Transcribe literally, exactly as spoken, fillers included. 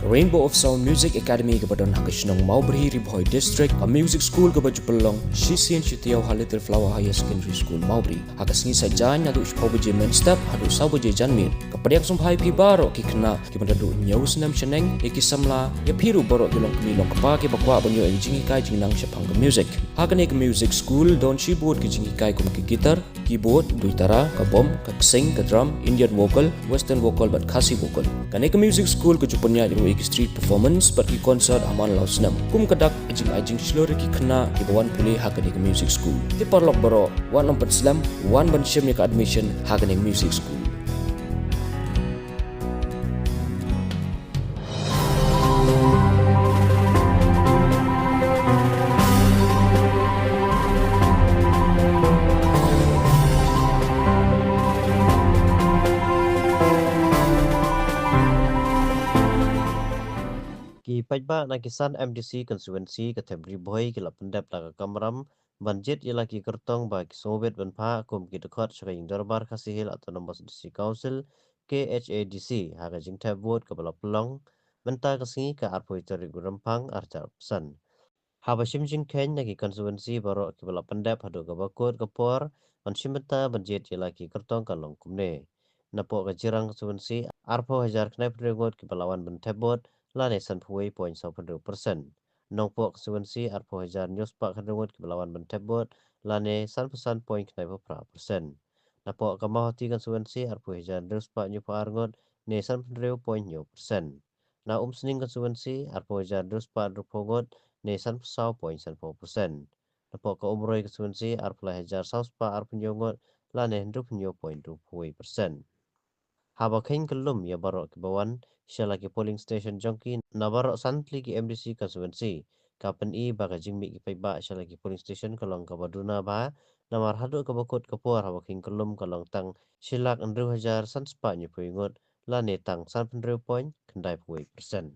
Rainbow of Sound Music Academy kaba don ha ka shnong Mawbri, Ri Bhoi District, ka music school kaba ju pynlong shisien shi taïew ha Little Flower Higher Secondary School, Mawbri. Ha ka sngi Saitjaiñ naduh shiphew baje mynstep haduh saw baje janmiet. Ka pdiang sngewbha ïa phi baroh ki khynnah kiba naduh hynñiew snem shaneng, ïa ki samla, ïa phi ruh baroh ki longkmie longkpa kiba kwah ban ïoh ïa ka jinghikai jingnang shaphang ka music. Ha kane ka music school don shibun ki jinghikai kum ka guitar, keyboard, duitara, ka bom, ka ksing, ka drum, Indian vocal, western vocal bad Khasi vocal. Kane ka music school ka ju pynïaid ruh ïa ki street performance bad ki concert ha man la u snem. Kum ka dak, ka jingai jingshlur ïa ki khynnah kiba wan pule ha kane ka music school. Te paralok baroh, wat nym pynslem, wan ban shim ïa ka admission ha kane ka music school. Ki paidbah na ki san M D C constituency ka thep Ri Bhoi ki la pyndep da ka kamram ban jied ïa la ki kyrtong ba ki sngewbit ban phah kum ki dkhot sha ka Ïingdorbar Khasi Hills Autonomous District Council, K H A D C, ha ka jingthep vote kaba la pynlong mynta ka sngi, ka arphew tarik u Rymphang, arhajar arphew san. Haba shim jingkheiñ na ki constituency baroh kiba la pyndep haduh kaba kut ka por ban shim bynta ban jied ïa la ki kyrtong ka long kumne: napoh ka Jirang constituency, arphew hajar khyndai phew hynriew ngut kiba la wan ban thep vote, lane sanphew wei point saw phew hynriew percent. Nongpoh constituency, arphew hajar hynñiew spah khyndai ngut kiba la wan ban thep vote, lane sanphew san point khyndai phew phra percent. Napoh ka Mawhati constituency, arphew hajar hynriew spah hynñiew phew ar ngut, ne sanphew hynriew point hynñiew percent. Na Umsning constituency, arphew hajar hynriew spah hynriewphew ngut, ne sanphew saw point sanphew percent. Napoh ka Umroi constituency, arphew lai hajar saw spah arphew hynñiew ngut, lane hynriewphew hynñiew point hynriewphew wei percent. Haba kheiñ kyllum ïa baroh kiba wan sha la ki polling station jong ki na baroh san tylli ki M D C constituency, ka pyni ba ka jingmih ki paidbah sha la ki polling station ka long kaba duna bha, namar haduh kaba kut ka por haba kheiñ kyllum ka long tang shi lak hynriew hajar san spah hynñiew phew ngut, lane tang sanphew hynriew point khyndai phew wei percent.